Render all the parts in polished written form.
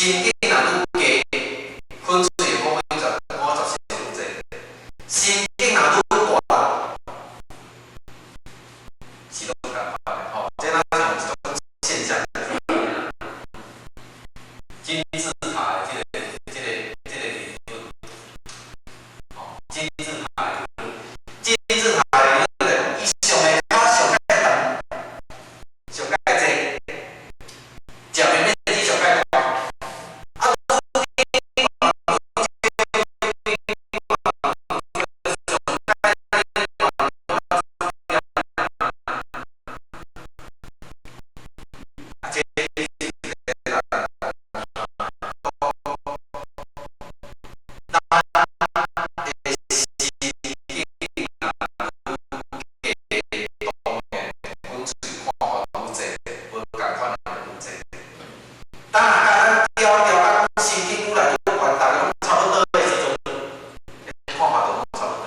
心境若愈低，粉喙的五分之五十愈濟；心境若愈懸，是攏仝款的吼。這若像一種現象，金字塔的這個理論，吼，金字塔的理論，金字塔的理論就是講，伊上的跤上蓋重，上蓋濟，食的面積上蓋大，啊，愈啊，這咱的心境若愈低，當然粉喙看法愈濟，無仝款的愈濟。當若佮咱調調甲講心境愈來愈懸，逐家攏差不多的時陣，看法就攏差不多。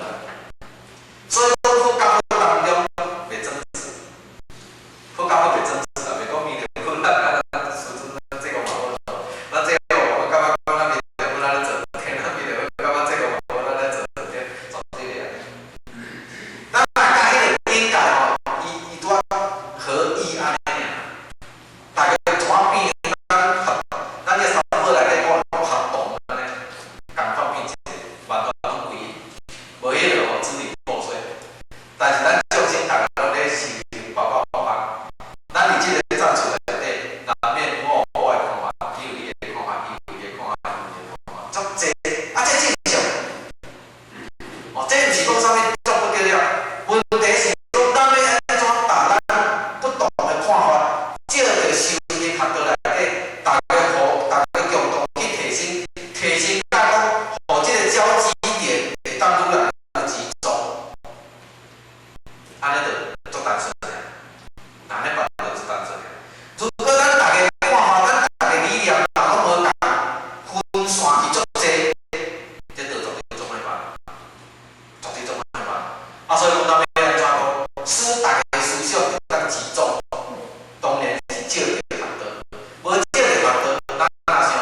所以講佛佮佛當中袂爭執，佛佮佛袂爭執啦，袂講彌勒佛咱咱師尊咱這個嘛好，咱這個我感覺講咱彌勒佛咱咧做，聽咱彌勒佛感覺這個嘛好，咱咧做，對，絕對袂按呢。咱若佮彼個境界吼，伊拄仔合一按呢爾，逐家怎變？咱合，咱這三寶內底講講合同按呢，仝款變一個，完全攏歸一，無彼個吼支離破碎。但是咱眾生逐家攏咧修行，包括我，咱佇這個戰場內底，難免我有我的看法，伊有伊的看法，伊有伊的看法，伊有伊的看法，足濟，啊，這正常。哦，這毋是講啥物足不得了，問題是講咱欲按怎把咱不同的看法，借著修行的學道內底，逐家互逐家共同去提升，提升到講，予這個交集點會當愈來愈集中，按呢就足單純的，按呢辦就足單純的。如果咱逐家看法，咱逐家理念，若攏無仝，分散去足濟，這道絕對足歹辦，絕對足歹辦。啊，所以講咱欲按怎講，使逐家思想會當集中，當然是借著學道，無借著學道，咱若想，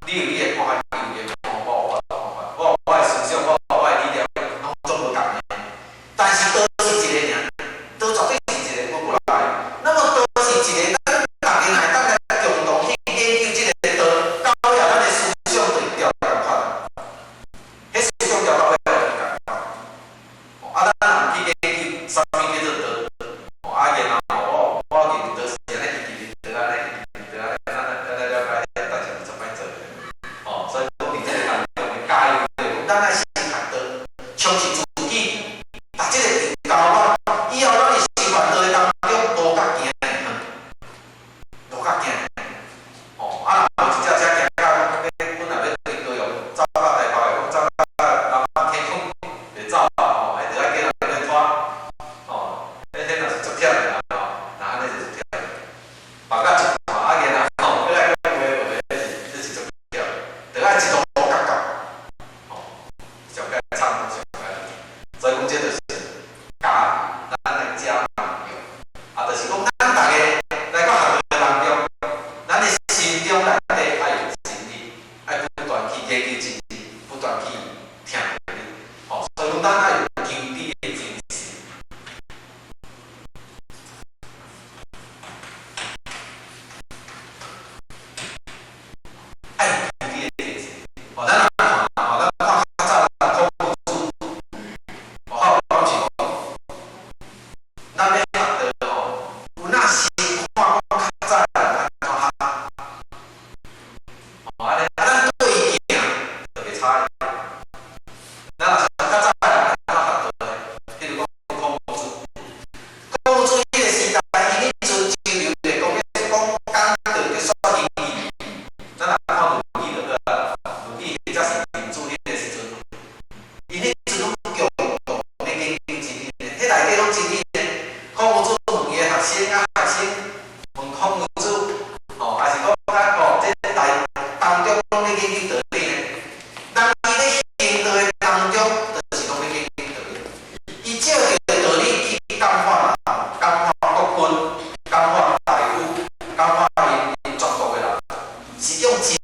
你有你的看法，伊有伊的看法，我有我的看法，我有我的思想，我有我的理念，攏總無仝的。但是道是一個爾，道絕對是一個，無幾若個。那麼道是一個，咱逐家若會當來共同去研究這個道，到尾咱的思想就會調仝款，彼思想調到尾就仝款。啊，咱若毋去研究啥物叫做道，啊，然後我認為道是按呢，伊認為道按呢，伊認為道按呢，咱來了解，代誌是足歹做的。哦，所以講佇這個當中的加油，就是講咱愛先學道，充實自己，達這個教我，以後咱佇修行道的當中，路較行會遠，路較行會遠。哦，啊，若無一隻車行到欲本來欲對高雄走到台北的，講走到南北天空袂走啊，吼，彼著愛叫人來拖，吼，彼若是足忝的啦，吼，若按呢就足忝的。別甲一半啊，然後吼，閣來講話無，這是足忝的，著愛一路夾夾，吼，上蓋慘，上蓋。所以講這就是加咱來加用，啊，就是講咱逐家來到學道的當中，咱的心中內底愛有真理，愛不斷去研究真理，不斷去聽道理，吼，所以講咱愛有求知的精神，愛有求知的精神。吼，咱若看，吼，咱看較早人孔夫子，吼，我有講是講，咱欲學道吼，有哪先看講較早的人按怎學，吼，按呢，啊，咱對伊行就袂差。咱若像較早的人按怎學道呢？譬如講孔夫子，孔夫子彼個時代，伊彼陣真流行講咧講講道叫說仁義。咱若看《論語》就好啊，《論語》或者是《孟子》彼個時陣，𪜶彼陣攏共同咧研究真理呢，彼內底攏真理呢。孔夫子問伊的學生啊，學生問孔夫子，吼，抑是講咱吼，這大當中攏咧研究道理呢。人伊咧行道的當中，就是攏咧研究道理。伊借著道理去感化人，感化國君，感化大夫，感化𪜶全國的人，是用真